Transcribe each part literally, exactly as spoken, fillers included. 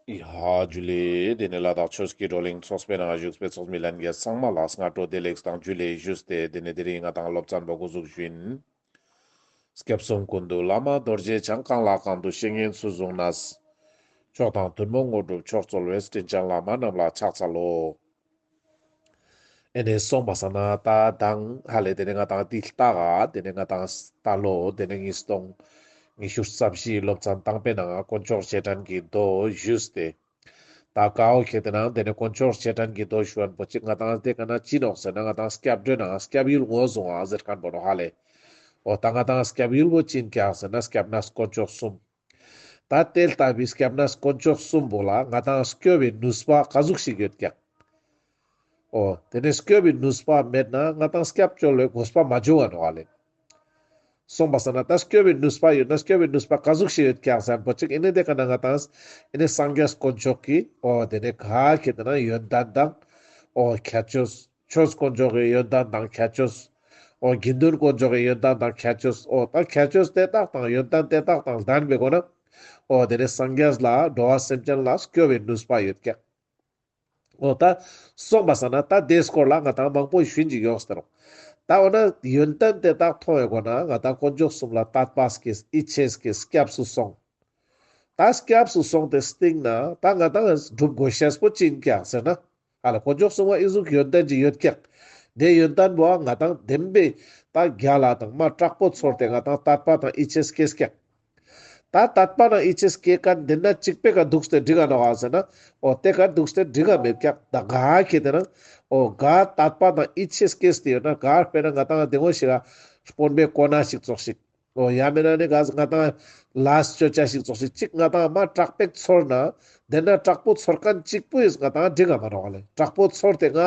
ཡ་ཇུ་ལེ། དེ་ནས་ལ་དྭགས་ཆོས་ཀྱི་བགྲོ་གླེང་ཚོགས་པའི་ནང་བཞུགས་པའི་ཚོགས་མི་ལྷན་རྒྱས་ཚང་མ་ལ་སྔ་དྲོ་བདེ་ལེགས་དང་ཇུ་ལེ་ཞུས་ཏེ། དེ་ནས་དེ་རིང་ང་དང་སློབ་ཚན་པོ་འགོ་འཛུགས་ཞུ་ཡིན། སྐྱབས་གསུམ་ཀུན་འདུས་བླ་མ་རྡོ་རྗེ་འཆང་། གང་ལ་གང་འདུལ་བཤེས་གཉེན་ཚུལ་བཟུང་ནས། མཆོག་དང་ཐུན་མོང་དངོས་གྲུབ་མཆོག་སྩོལ་བའི། དྲིན་ཅན་བླ་མ་རྣམས་ལ་ཕྱག་འཚལ་ལོ། ཨེ་ནས་སོང་པ་སང་ན་ད་དང་ཧ་ལེ་དེ་ནས་ང་དང་འདི་ལྟ་ག་དེ་ནས་ང་དང་ད་ལོ་དེ་ནས་ཉིས་སྟོང་ཉི་ཤུ་རྩ་བཞི་སློབ་ཚན་དང་པོའི་ནང་དཀོན་མཆོག་རྗེས་དྲན་གྱི་མདོ་ཞུས་ཏེ། ད་ཀའོ་ཁེ་དེ་ནང་དེ་ནས་དཀོན་མཆོག་རྗེས་དྲན་གྱི་མདོ་ཞུ་བན་པོ་ཅིག་ང་དང་དེ་ཀ་ན་ཅི་ནོག་ཟེར་ན་ང་དང་སྐྱབས་འགྲོའི་ནང་སྐྱབས་ཡུལ་ངོས་བཟུང་བ་ཟེར་མཁན་པོ་ནོག་ཧ་ལེ། འོ་ད་ང་དང་སྐྱབས་ཡུལ་པོ་ཅི་ཡིན་ཀྱག་ཟེར་ན་སྐྱབས་གནས་དཀོན་མཆོག་གསུམ། ད་དེ་ལྟ་བུའི་སྐྱབས་གནས་དཀོན་མཆོག་གསུམ་པོ་ལ་ང་དང་སྐྱོབ་པའི་ནུས་པ་ག་ཟུག་ཞིག་ཡོད་ཀྱག། འོ་དེ་ནས་སྐྱོབ་པའི་ནུས་པ་མེད་ན་ང་དང་སྐྱབས་བཅོལ་བའི་དགོས་པ་མ་བྱུང་བ་ནོག་ལེ། སོང་པ་སང་ན་ད་སྐྱོབ་པའི་ནུས་པ་ཡོད་ན་སྐྱོབ་པའི་ནུས་པ་ག་ཟུག་ཞིག་ཡོད་ཀྱག་ཟེར་པོ་ཅིག་ཨེ་ནས་དེ་ཀ་ན་ང་དང་ཨེ་ནས་སངས་རྒྱས་དཀོན་མཆོག་གི་འོ་དེ་ནས་ག་ཁེ་དེ་ན་ཡོན་ཏན་དང་འོ་ཁྱད་ཆོས། ཆོས་དཀོན་མཆོག་གི་ཡོན་ཏན་དང་ཁྱད་ཆོས། འོ་དགེ་འདུན་དཀོན་མཆོག་གི་ཡོན་ཏན་དང་ཁྱད་ཆོས། འོ་ད་ཁྱད་ཆོས་དེ་དག་དང་ཡོན་ཏན་དེ་དག་དང་ལྡན་པའི་སྒོ་ནས། འོ་དེ་ནས་སངས་རྒྱས་ལ་འགྲོ་བ་སེམས་ཅན་ལ་སྐྱོབ་པའི་ནུས་པ་ཡོད་ཀྱག། འོ་ད་སོང་པ་སང་ན་ད་དེའི་སྐོར་ལ་ང་དང་མང་པོ་ཞུ་ཡིན་ཅིག་ཡོང་སྟེ་རོགས། ད་འོ་ན་ཡོན་ཏན་དེ་དག་མཐོང་བའི་སྒོ་ནས་ང་དང་དཀོན་མཆོག་གསུམ་ལ་དད་པ་སྐྱེས་ཡིད་ཆེས་སྐྱེས་སྐྱབས་སུ་སོང་། ད་སྐྱབས་སུ་སོང་སྟེ་སྟིང་ནས་ད་ང་དང་སྒྲུབ་དགོས་ཤེས་པོ་ཅི་ཡིན་ཀྱག་ཟེར་ན། ཧ་ལེ་དཀོན་མཆོག་གསུམ་ལ་ཨི་ཟུག་ཡོན་ཏན་ཅིག་ཡོད་ཀྱག། དེ་ཡོན་ཏན་པོ་ང་དང་བདེན་པའི་ད་རྒྱལ་ལ་དང་མ་དྲག་པོ་ཚོར་ཏེ་ང་དང་དད་པ་དང་ཡིད་ཆེས་སྐྱེས་ཀྱག། ད་དད་པ་དང་ཡིད་ཆེས་སྐྱེས་མཁན་དེ་ན་གཅིག་པོའི་ཀ་འདུག་སྟེ་འགྲིག་ག་ནོག་ཟེར་ན། འོ་དེ་ཀ་འདུག་སྟེ་འགྲིག་ག་མེད་ཀྱག། ད་ག་ཁེ་དེ་ན་འོ་ག་དད་པ་དང་ཡིད་ཆེས་སྐྱེས་ཏེ་ཡོད་ན་ག་དཔེར་ན་ང་དང་དེ་ངོ་ཞིག་ག་དཔོན་པོའི་གོ་ན་ཞིག་ཙོགས་ཤིག། འོ་ཡ་མེད་ན་ནི་ག་ང་དང་ལས་ཅོ་ཅེས་ཤིག་ཙོགས་ཤིག་ཅིག་ང་དང་མ་དྲག་པོ་ཚོར་ན། དེ་ན་དྲག་པོ་ཚོར་མཁན་གཅིག་པོ་ཡིས་ང་དང་འགྲིག་ག་མ་ནོག་ལེ། དྲག་པོ་ཚོར་ཏེ་ང་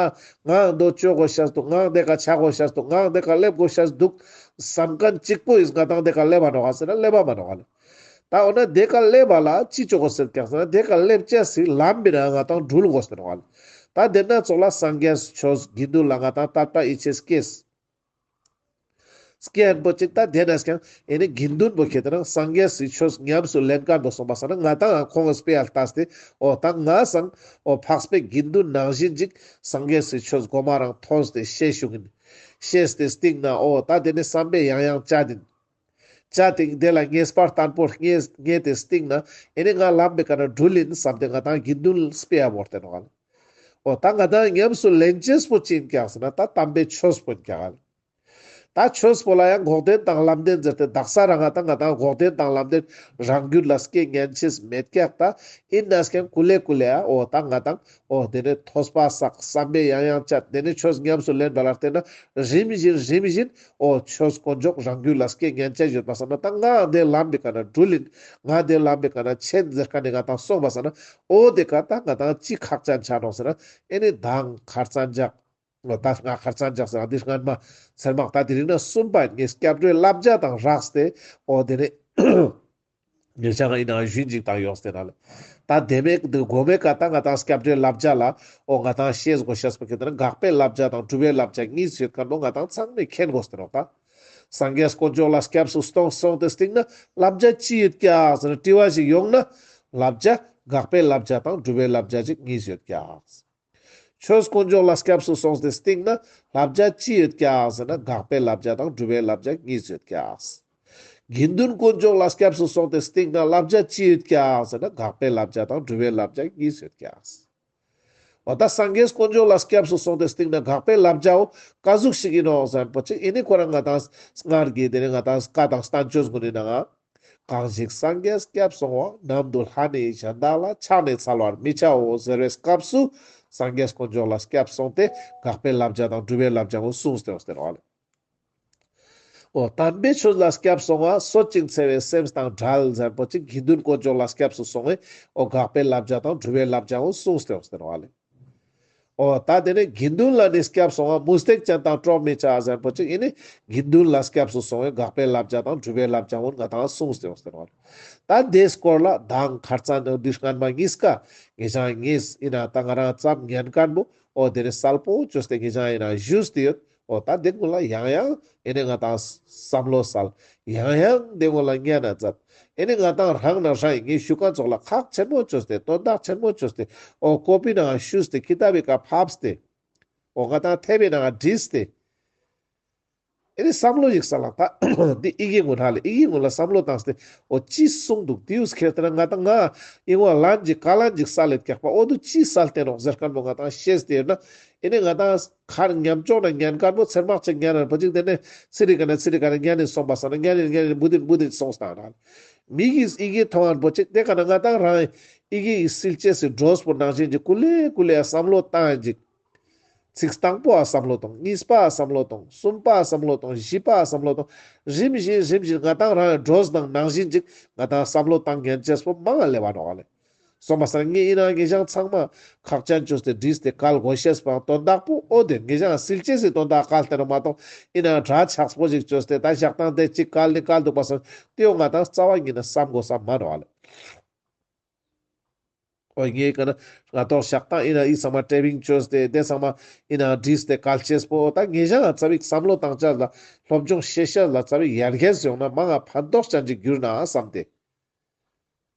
ང་འདོ་ཅོ་དགོས་ཤེས་འདུག། ང་འདི་ཀ་ཆ་དགོས་ཤེས་འདུག། ང་འདི་ཀ་སླེབས་དགོས་ཤེས་འདུག་བསམ་མཁན་གཅིག་པོ་ཡིས་ང་དང་འདི་ཀ་སླེབས་པ་ནོག་ཟེར་ན་སླེབས་པ་མ་ནོག་ལེ། ད་འོ་ན་འདི་ཀ་སླེབས་པ་ལ་ཅི་ཅོ་དགོས་ཟེར་ཀྱག་ཟེར་ན་འདི་ཀ་སླེབས་ཅེས་སི་ལམ་པོའི་ནང་ང་དང་འགྲུལ་དགོས་ཟེར་ནོག་ལེ། ད་དེ་ན་ཙོགས་ལ་སངས་རྒྱས་ཆོས་དགེ་འདུན་ལ་ང་དང་དད་པ་ཡིད་ཆེས་སྐྱེས། སྐྱེ་ཡན་པོ་ཅིག་ད་དེ་ན་ཡང་ཨེ་ནི་དགེ་འདུན་པོ་ཁེ་དེ་ན་སངས་རྒྱས་སི་ཆོས་ཉམས་སུ་ལེན་མཁན་པོ་སོང་པ་སང་ན་ང་དང་ཁོང་གི་དཔེ་ཡ་ལྟས་ཏེ་འོ་ད་ང་སང་འོ་འཕགས་པའི་དགེ་འདུན་ནང་བཞིན་ཅིག་སངས་རྒྱས་སི་ཆོས་གོ་མ་རང་ཐོས་ཏེ་ཤེས་ཞུགས་ཡིན། ཤེས་ཏེ་སྟིང་ན་འོ་ད་དེ་ནི་བསམ་པས་ཡང་ཡང་དཔྱད་དེ་དཔྱད་དེ་དེ་ལ་ངེས་པ་བརྟན་པོ་རྙེད་རྙེད་དེ་སྟིང་ན་ཨེ་ནི་ང་ལམ་པོའི་ཀ་ན་འགྲུལ་ཡིན་བསམ་སྟེ་ང་དང་དགེ་འདུན་དཔེ་ཡ་བོར་ཏེ་ནོག་ལེ། འོ་ད་ང་དང་ཉམས་སུ་ལེན་ཅེས་པོ་ཅི་ཡིན་ཀྱག་ཟེར་ན་ད་དམ་པའི་ཆོས་པོ་ཡིན་ཀྱག་ལེ། ད་ཆོས་པོ་ལ་ཡང་འགོག་བདེན་དང་ལམ་བདེན་ཟེར་ཏེ་དག་ས་རང་ང་དང་ང་དང་འགོག་བདེན་དང་ལམ་བདེན་རང་རྒྱུད་ལ་སྐྱེ་ཉན་ཅེས་མེད་ཀྱག། ད་ཡིན་ན་ཡང་ཀུ་ལེ་ཀུ་ལེ་ཨ་འོ་ད་ང་དང་འོ་དེ་ནས་ཐོས་པ་བསགས་བསམ་པས་ཡང་ཡང་དཔྱད་དེ་ནས་ཆོས་ཉམས་སུ་ལེན་པ་ལ་བརྟེན་ན་རིམ་བཞིན་རིམ་བཞིན་འོ་ཆོས་དཀོན་མཆོག་རང་རྒྱུད་ལ་སྐྱེ་ཉན་ཅེས་ཡོད་པ་སང་ན་ད་ང་དེ་ལམ་པོའི་ཀ་ན་འགྲུལ་ཡིན། ང་དེ་ལམ་པོའི་ཀ་ན་ཆེན་ཟེར་མཁན་ནི་ང་དང་སོང་པ་སང་ན་འོ་དེ་ཀ་ད་ང་དང་ཅི་ཁག་ཅན་ཆ་ནོག་ཟེར་ན་ཨེ་ནི་དང་ཁར་ཙན་འཇགས། ད་ང་ཁར་ཙན་འཇགས་ཟེར་ན་འདི་སྔན་མ་ཚེར་མང་ད་དེ་རིང་ན་གསུམ་པ་ངས་སྐྱབས་འགྲོའི་བསླབ་བྱ་དང་སྦྲགས་ཏེ་འོ་དེ་ནས་ངས་ཅང་ཡིན་ན་ཞུན་ཅིག་དང་ཡོངས་ཏེ་ན་ལེ། ད་དེ་མེད་དེ་གོ་མེད་ཀ་ད་ང་དང་སྐྱབས་འགྲོའི་བསླབ་བྱ་ལ་འོ་ང་དང་ཤེས་དགོས་ཤེས་པོ་ཁེ་དེ་ན་དགག་པའི་བསླབ་བྱ་དང་སྒྲུབ་པའི་བསླབ་བྱ་གཉིས་ཡོད་མཁན་པོ་ང་དང་ཚང་མས་མཁྱེན་དགོས་ཏེ་ནོག་ད། སངས་རྒྱས་དཀོན་མཆོག་ལ་སྐྱབས་སུ་སོང་སོང་སྟེ་སྟིང་ན་བསླབ་བྱ་ཅི་ཡོད་ཀྱག་ཟེར་ན་དྲི་བ་ཞིག་ཡོང་ན་བསླབ་བྱ་དགག་པའི་བསླབ་བྱ་དང་སྒྲུབ་པའི་བསླབ་བྱ་ཅིག་གཉིས་ཡོད་ཀྱག། ཆོས་དཀོན་མཆོག་ལ་སྐྱབས་སུ་སོང་སྟེ་སྟིང་ན་བསླབ་བྱ་ཅི་ཡོད་ཀྱག་ཟེར་ན་དགག་པའི་བསླབ་བྱ་དང་སྒྲུབ་པའི་བསླབ་བྱ་གཉིས་ཡོད་ཀྱག། དགེ་འདུན་དཀོན་མཆོག་ལ་སྐྱབས་སུ་སོང་སྟེ་སྟིང་ན་བསླབ་བྱ་ཅི་ཡོད་ཀྱག་ཟེར་ན་དགག་པའི་བསླབ་བྱ་དང་སྒྲུབ་པའི་བསླབ་བྱ་གཉིས་ཡོད་ཀྱག། འོ་ད་སངས་རྒྱས་དཀོན་མཆོག་ལ་སྐྱབས་སུ་སོང་སྟེ་སྟིང་ན་དགག་པའི་བསླབ་བྱའོ་ག་ཟུག་ཞིག་ཡིན་ནོག་ཟེར་པོ་ཅིག་ཨེ་ནི་ཁོ་རང་ང་དང་སྔར་གྱི་དེ་ནི་ང་དང་བཀའ་དང་བསྟན་བཅོས་ཀུན་ནི་ནང་ང་། གང་ཞིག་སངས་རྒྱས་སྐྱབས་སོང་བ། ནམ་དུ་ལྷ་ནི་གཞན་དག་ལ། ཕྱག་ནི་འཚལ་བར་མི་བྱའོ་ཟེར་བའི་སྐབས་སུ་སངས་རྒྱས་དཀོན་མཆོག་ལ་སྐྱབས་སོང་སྟེ་དགག་པའི་བསླབ་བྱ་དང་སྒྲུབ་པའི་བསླབ་བྱ་ངོ་གསུངས་ཏེ་ཡོངས་ཏེ་ནོག་ལེ། འོ་དམ་པའི་ཆོས་ལ་སྐྱབས་སོང་བ། གསོད་ཅིང་འཚེ་བའི་སེམས་དང་བྲལ་ཟེར་པོ་ཅིག་དགེ་འདུན་དཀོན་མཆོག་ལ་སྐྱབས་སུ་སོང་བས་འོ་དགག་པའི་བསླབ་བྱ་དང་སྒྲུབ་པའི་བསླབ་བྱ་ངོ་གསུངས་ཏེ་ཡོངས་ཏེ་ནོག་ལེ། འོ་ད་དེ་ནས་དགེ་འདུན་ལ་ནི་སྐྱབས་སོང་བ། མུ་སྟེགས་ཅན་དང་འགྲོགས་མི་བྱ་ཟེར་པོ་ཅིག་ཨེ་ནི་དགེ་འདུན་ལ་སྐྱབས་སུ་སོང་བས་དགག་པའི་བསླབ་བྱ་དང་སྒྲུབ་པའི་བསླབ་བྱ་ངོ་ང་དང་གསུངས་ཏེ་ཡོངས་ཏེ་ནོག་ལེ། ད་དེའི་སྐོར་ལ་དང་ཁར་ཙན་འོ་དེ་སྔན་མ་གཉིས་ཀ་ངེད་ཅག་གཉིས་ཡིན་ན་ད་ང་རང་ཙམ་ཉན་མཁན་པོ་འོ་དེ་ནི་གསལ་པོ་བཅོས་ཏེ་ངེད་ཅག་ཡིན་ན་ཞུས་ཏེ་ཡོད། འོ་ད་དེ་ཀུན་ལ་ཡང་ཡང་ཨེ་ནི་ང་དང་བསམ་བློ་སལ། ཡང་ཡང་དེ་ཀུན་ལ་ཉན་ན་མཛད། ཨེ་ནི་ང་ཏང་རང་ན་རང་ངའི་ཞུ་ཁན་ཙོགས་ལ་ཁག་ཆེན་མོ་ཅོས་ཏེ་དོན་དག་ཆེན་མོ་ཅོས་ཏེ་འོ་ཀོ་པི་ནང་ཞུས་ཏེ་ཁི་ཏ་བི་ཀ་ཕབས་ཏེ་འོ་ང་ཏང་ཐེ་བི་ནང་བྲིས་ཏེ། ཨེ་ནི་བསམ་བློ་ཞིག་སལ་ལ་ད་འདི་ཡི་གེ་ངོ་ན་ལེ་ཡི་གེ་ངོ་ལ་བསམ་བློ་བཏང་སྟེ་འོ་ཅི་གསུངས་འདུག་དེའུ་ཁྱེར་ཏེ་ན་ང་ཏང་ང་ཡི་ངོ་ལན་ཅིག་ཀ་ལན་ཅིག་སལ་ལེ་ཀྱག་པ་འོ་དུ་ཅི་སལ་ཏེ་ནོག་ཟེར་ཁན་པོ་ང་ཏང་ཤེས་ཏེ་ཡོད་ན་ཨེ་ནི་ང་ཏང་ཁར་ཉམས་ཆོག་ན་ཉན་ཁན་པོ་ཚེར་མག་ཅིག་ཉན་ན་པོ་ཅིག་དེ་ནས་ཚི་རི་ཀ་ན་ཚི་རི་ཀ་ན་ཉན་ནི་སོང་པ་སང་ན་ཉན་ནི་ཉན་ནི་བུ་དིན་བུ་དིན་སོང་སྟངས་ར། མི་གིས་ཡི་གེ་མཐོང་ཁན་པོ་ཅིག་དེ་ཀ་ན་ང་ཏང་རང་ཡི་གེ་ཡི་སིལ་ཅེས་སི་གྲོས་པོ་ནང་བཞིན་གྱི་ཀུ་ལེ་ཀུ་ལེ་ཡ་བསམ་བློ་བཏང་ཡིན་ཅིག་ཚིག་དང་པོ་ཨ་བསམ་བློ་གཏོང་། གཉིས་པ་ཨ་བསམ་བློ་གཏོང་། གསུམ་པ་ཨ་བསམ་བློ་གཏོང་། བཞི་པ་ཨ་བསམ་བློ་གཏོང་། རིམ་བཞིན་རིམ་བཞིན་ང་ཏང་རང་གྲོས་དང་ནང་བཞིན་ཅིག་ང་ཏང་བསམ་བློ་བཏང་ཉན་ཅེས་པོ་མང་ང་ལེ་བ་ནོག་ལེ། སོང་པ་སང་ངས་ཨིན་ན་ངེ་ཞང་ཚང་མ་ཁག་ཅན་ཅོས་ཏེ་བྲིས་ཏེ་བཀལ་དགོས་ཤེས་པའང་དོན་དག་པོ་འོ་དེ་ངེ་ཞང་སིལ་ཅེས་སི་དོན་དག་བཀལ་ཏེ་ནོག་མ་གཏོགས་ཨིན་ན་གྲ་ཆགས་པོ་ཞིག་ཅོས་ཏེ་ད་ཞག་དང་དེ་ཅིག་བཀལ་ནི་བཀལ་འདུག་པ་སང་དེའོ་ང་ཏང་རྩ་བ་ཉིད་ནས་བསམ་དགོས་ས་མ་ནོག་ལེ། འོ་ངས་ཀ་ན་ང་ཏོག་ཞག་དང་ཨིན་ན་འི་ཚང་མ་ཊེ་བིང་ཅོས་ཏེ་དེ་ཚང་མ་ཨིན་ན་བྲིས་ཏེ་བཀལ་ཅེས་པོ་ད་ངེ་ཞང་ང་ཙ་བིག་བསམ་བློ་བཏང་ཅེས་ལ་སློབ་སྦྱོང་ཤེས་ཤེས་ལ་ཙ་བིག་ཡར་རྒྱས་ཡོང་ན་མང་ང་ཕན་ཐོགས་ཅན་ཅིག་གྱུར་ན་བསམ་སྟེ།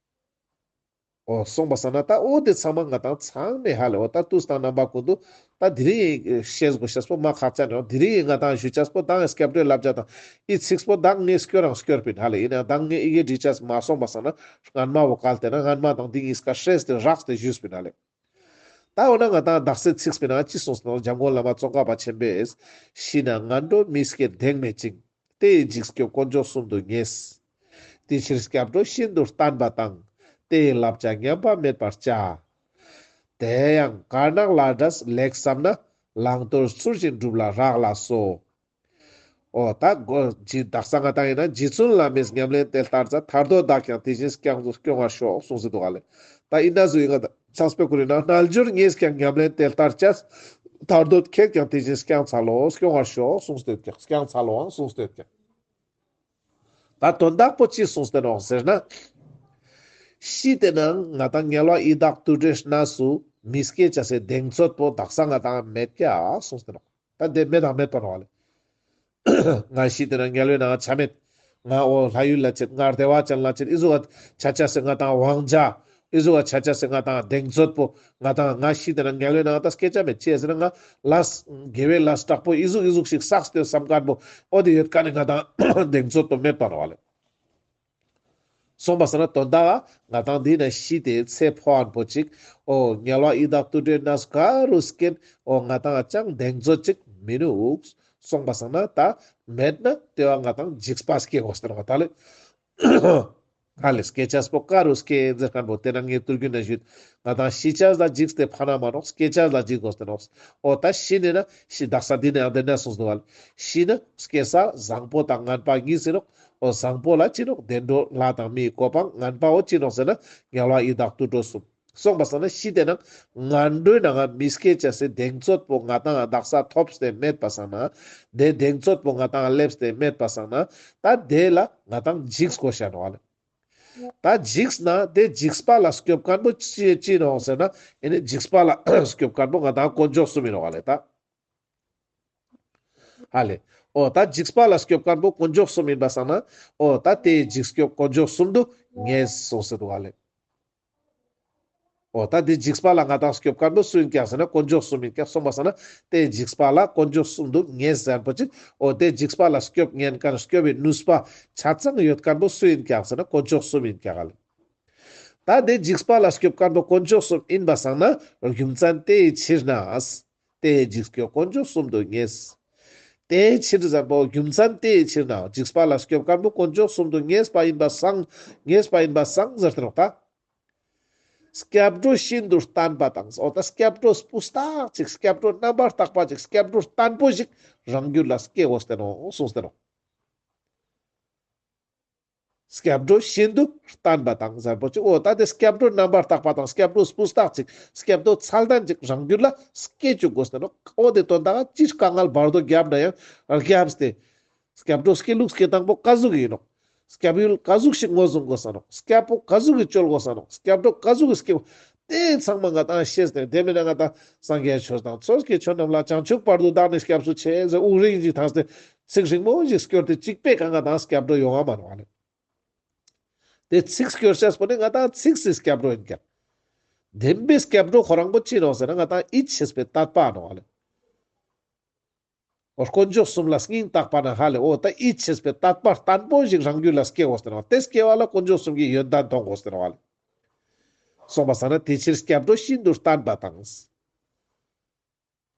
འོ་སོང་པ་སང་ན་ད་འོ་དེ་ཚང་མ་ང་ཏང་ཚང་མས་ཧ་ལེ་འོ་ད་དུས་དང་རྣམ་པ་ཀུན་ཏུ་ད་དེ་རིང་ཤེས་དགོས་ཤེས་པོ་མ་ཁག་ཅན་ཡོང་དེ་རིང་ང་ཏང་ཞུ་ཅེས་པོ་ད་སྐྱབས་འགྲོའི་བསླབ་བྱ་དང་འི་ཚིགས་པོ་ད་ངས་སྐྱོར་རང་སྐྱོར་པིན་ཧ་ལེ་ཨིན་ན་ད་ངས་འི་གེ་བྲིས་ཅེས་མ་སོང་པ་སང་ན་སྔན་མ་བོ་བཀལ་ཏེ་ན་སྔན་མ་དང་འདི་གཉིས་ཀ་སྲེས་ཏེ་རགས་ཏེ་ཞུས་པིན་ཧ་ལེ། ད་འོ་ན་ང་ཏང་དག་སེ་ཚིགས་པའི་ནང་ཅི་གསུངས་སོང་འཇམ་མགོན་བླ་མ་ཙོང་ཁ་པ་ཆེན་པོས། ཤི་ན་ངན་འགྲོའི་མི་སྐྱེ་གདེང་མེད་ཅིང་། དེ་ཡི་འཇིགས་སྐྱོབ་དཀོན་མཆོག་གསུམ་དུ་ངེས། དེ་ཕྱིར་སྐྱབས་འགྲོ་ཤིན་ཏུ་བརྟན་པ་དང་། དེ་ཡི་བསླབ་བྱ་ཉམས་པ་མེད་པར་བྱ། དེ་ཡང་དཀར་ནག་ལས་འབྲས་ལེགས་བསམ་ན། བླང་དོར་ཚུལ་བཞིན་སྒྲུབ་ལ་རག་ལས་སོ། འོ་ད་གོ་ཇི་དག་ས་ང་ཏང་ཨིན་ན་རྗེ་བཙུན་བླ་མའི་ཉམས་ལེན་དེ་ལྟར་མཛད། ཐར་འདོད་བདག་ཀྱང་དེ་བཞིན་སྐྱོང་དུ་སྐྱོང་བར་ཤོག་གསུངས་སེ་འདུག་ག་ལེ། ད་ཨིན་ན་ཟུ་ཡིན་ང་ད་ཆགས་པའི་ཁུར་ན་རྣལ་འབྱོར་ངས་ཀྱང་ཉམས་ལེན་དེ་ལྟར་བྱས། ཐར་འདོད་ཁྱེད་ཀྱང་དེ་བཞིན་སྐྱོང་འཚལ་ལོ་སྐྱོང་བར་ཤོག་གསུངས་ཏེ་ཡོད་ཀྱག་སྐྱོང་འཚལ་ལོའང་གསུངས་ཏེ་ཡོད་ཀྱག་ད་དོན་དག་པོ་ཅི་གསུངས་ཏེ་ནོག་ཟེར་ན། ཤི་སྟེ་ན་ང་ཏང་དམྱལ་བ་ཡི་དྭགས་དུད་འགྲོའི་གནས་སུ་མི་སྐྱེ་ཅེས་སི་གདེང་ཚོད་པོ་དག་ས་ང་ཏང་མེད་ཀྱག་གསུངས་ཏེ་ནོག་ད་དེ་མེད་དང་མེད་པ་ནོག་ལེ། ང་ཤི་སྟེ་ན་དམྱལ་བའི་ནང་ཆ་མེད། ང་འོ་ལྷ་ཡུལ་ལ་ཆེད། ང་བདེ་བ་ཅན་ལ་ཆེད། ཨི་ཟུག་ག་ཆ་ཅེས་སི་ང་ཏང་དབང་ཆ། ཨི་ཟུག་ག་ཆ་ཅེས་སི་ང་ཏང་གདེང་ཚོད་པོ། ང་ཏང་ང་ཤི་སྟེ་ན་དམྱལ་བའི་ནང་ད་སྐྱེ་ཅེས་མེད་ཅེས་ཟེར་ན་ང་ལས་དགེ་བའི་ལས་དྲག་པོ་ཨི་ཟུག་ཨི་ཟུག་ཞིག་བསགས་ཏེ་བསམ་ཁན་པོ་འོ་དེ་ཡོད་ཀ་ནི་ང་ཏང་གདེང་ཚོད་པོ་མེད་པ་ནོག་ལེ། སོང་པ་སང་ན་དོན་དག་ང་ཏང་འདི་ན་ཤི་སྟེ་ཚེ་འཕོ་བ་པོ་ཅིག་འོ་དམྱལ་བ་ཡི་དྭགས་དུད་འགྲོའི་གནས་ག་རུ་སྐྱེན་འོ་ང་ཏང་ཅང་གདེང་ཚོད་ཅིག་མི་ནུག་སོང་པ་སང་ན་ད་མེད་ན་དེ་བ་ང་ཏང་འཇིགས་པ་སྐྱེ་དགོས་ཏེ་ནོག་ད་ལེ། ཧ་ལེ་སྐྱེ་ཅེས་པོ་ག་རུ་སྐྱེ་ཟེར་ཁན་པོ་དེ་ན་ངས་ཐུར་རྒྱུད་ན་ཞུས། ང་ཏང་ཤི་ཅེས་ལ་འཇིགས་ཏེ་ཕན་ན་མ་ནོག་སྐྱེ་ཅེས་ལ་འཇིགས་དགོས་ཏེ་ནོག་འོ་ད་ཤི་ནས་ན་ཤི་དག་ས་འདི་ནས་ཡང་དེ་ན་གསུངས་འདུག་ག་ལེ། ཤི་ན་སྐྱེ་ས་བཟང་པོ་དང་ངན་པ་གཉིས་ཡིན་ནོག་འོ་བཟང་པོ་ལ་ཅི་ནོག་བདེ་འགྲོ་ལྷ་དང་མིའི་གོ་འཕང་། ངན་པ་བོ་ཅི་ནོག་ཟེར་ན་དམྱལ་བ་ཡི་དྭགས་དུད་འགྲོ་གསུམ། སོང་པ་སང་ན་ཤི་སྟེ་ན་ངན་འགྲོའི་ནང་ང་མི་སྐྱེ་ཅེས་སི་གདེང་ཚོད་པོ་ང་ཏང་དག་ས་ཐོབ་སྟེ་མེད་པ་སང་ན། དེ་གདེང་ཚོད་པོ་ང་ཏང་སླེབས་ཏེ་མེད་པ་སང་ན་ད་དེ་ལ་ང་ཏང་འཇིགས་དགོས་ཤ་ནོག་ལེ། ད་འཇིགས་ན་དེ་འཇིགས་པ་ལ་སྐྱོབ་ཁན་པོ་ཅི་ཅི་ནོག་ཟེར་ན་ཨེ་ནི་འཇིགས་པ་ལ་སྐྱོབ་ཁན་པོ་ང་ཏང་དཀོན་མཆོག་གསུམ་ཡིན་ནོག་ལེ་ད། ཧ་ལེ། འོ་ད་འཇིགས་པ་ལ་སྐྱོབ་ཁན་པོ་དཀོན་མཆོག་གསུམ་ཡིན་པ་སང་ན། འོ་ད་དེ་འཇིགས་སྐྱོབ་དཀོན་མཆོག་གསུམ་དུ་ངེས་གསུངས་སེ་འདུག་ཧ་ལེ། འོ་ད་དེ་འཇིགས་པ་ལ་ང་ཏང་སྐྱོབ་ཁན་པོ་སུ་ཡིན་ཀྱག་ཟེར་ན་དཀོན་མཆོག་གསུམ་ཡིན་ཀྱག་སོང་པ་སང་ན་དེ་འཇིགས་པ་ལ་དཀོན་མཆོག་གསུམ་དུ་ངེས་ཟེར་པོ་ཅིག་འོ་དེ་འཇིགས་པ་ལ་སྐྱོབ་ཉན་ཁན་སྐྱོབ་པའི་ནུས་པ་ཆ་ཚང་ཡོད་ཁན་པོ་སུ་ཡིན་ཀྱག་ཟེར་ན་དཀོན་མཆོག་གསུམ་ཡིན་ཀྱག་ཧ་ལེ། ད་དེ་འཇིགས་པ་ལ་སྐྱོབ་ཁན་པོ་དཀོན་མཆོག་གསུམ་ཡིན་པ་སང་ན་རྒྱུ་མཚན་དེའི་ཕྱིར་ན། དེ་འཇིགས་སྐྱོབ་དཀོན་མཆོག་གསུམ་དུ་ངེས། དེའི་ཕྱིར་ཟེར་པོ་རྒྱུ་མཚན་དེའི་ཕྱིར་ན་འཇིགས་པ་ལ་སྐྱོབ་ཁན་པོ་དཀོན་མཆོག་གསུམ་དུ་ངེས་པ་ཡིན་པ་སང་ངེས་པ་ཡིན་པ་སང་ཟེར་ཏེ་ནོག་ད། སྐྱབས་འགྲོ་ཤིན་ཏུ་བརྟན་པ་དང་། འོ་ད་སྐྱབས་འགྲོ་སྤུས་དག་ཅིག་སྐྱབས་འགྲོ་རྣམ་པར་དག་པ་ཅིག་སྐྱབས་འགྲོ་བརྟན་པོ་ཞིག་རང་རྒྱུད་ལ་སྐྱེ་དགོས་ཏེ་ནོག་གསུངས་ཏེ་ནོག་སྐྱབས་འགྲོ་ཤིན་ཏུ་བརྟན་པ་དང་ཟེར་པོ་ཅིག་འོ་ད་དེ་སྐྱབས་འགྲོ་རྣམ་པར་དག་པ་དང་སྐྱབས་འགྲོ་སྤུས་དག་ཅིག་སྐྱབས་འགྲོ་ཚད་ལྡན་ཅིག་རང་རྒྱུད་ལ་སྐྱེ་བཅུག་དགོས་ཏེ་ནོག་འོ་དེ་དོན་དག་ཅི་དཀའ་ངལ་བར་དོ་བརྒྱབ་ན་ཡང་བརྒྱབ་སྟེ། སྐྱབས་འགྲོ་སྐྱེ་ལུགས་སྐྱེ་སྟངས་པོ་ག་ཟུག་ཡིན་ནོག་སྐྱབས་ཡུལ་ག་ཟུག་ཞིག་ངོས་བཟུང་དགོས་ས་ནོག་སྐྱབས་པོ་ག་ཟུག་གི་བཅོལ་དགོས་ས་ནོག་སྐྱབས་འགྲོ་ག་ཟུག་གི་སྐྱེ་བོ། དེ་ཚང་མ་ང་ཏང་ཤེས་ཏེ་དེ་མིན་ན་ང་ཏང་སངས་རྒྱས་ཆོས་དང་ཚོགས་ཀྱི་མཆོག་རྣམས་ལ། བྱང་ཆུབ་བར་དུ་བདག་ནི་སྐྱབས་སུ་མཆི་ཟེར་དབུགས་རིང་ཞིག་ཐང་སྟེ་ཚིག་རིང་མོ་ཞིག་སྐྱོར་ཏེ་གཅིག་པའི་ཀ་ང་ཏང་སྐྱབས་འགྲོ་ཡོང་ང་མ་ནོག་ལེ། དེ་ཚིག་སྐྱོར་ཤེས་པོ་ནི་ང་ཏང་ཚིག་སི་སྐྱབས་འགྲོ་ཡིན་ཀྱག། བདེན་པའི་སྐྱབས་འགྲོ་ཁོ་རང་པོ་ཅི་ནོག་ཟེར་ན་ང་ཏང་ཡིད་ཆེས་པའི་དད་པ་ནོག་ལེ། འོ་དཀོན་མཆོག་གསུམ་ལ་སྙིང་ཐག་པ་ནེ་ཧ་ལེ་འོ་ད་ཡིད་ཆེས་པའི་དད་པ་བརྟན་པོ་ཞིག་རང་རྒྱུད་ལ་སྐྱེ་དགོས་ཟེར་ནོག། དེ་སྐྱེ་བ་ལ་དཀོན་མཆོག་གསུམ་གྱི་ཡོན་ཏན་མཐོང་དགོས་ཟེར་ནོག་ལེ། སོང་པ་སང་ན་དེ་ཕྱིར་སྐྱབས་འགྲོ་ཤིན་ཏུ་བརྟན་པ་དང་།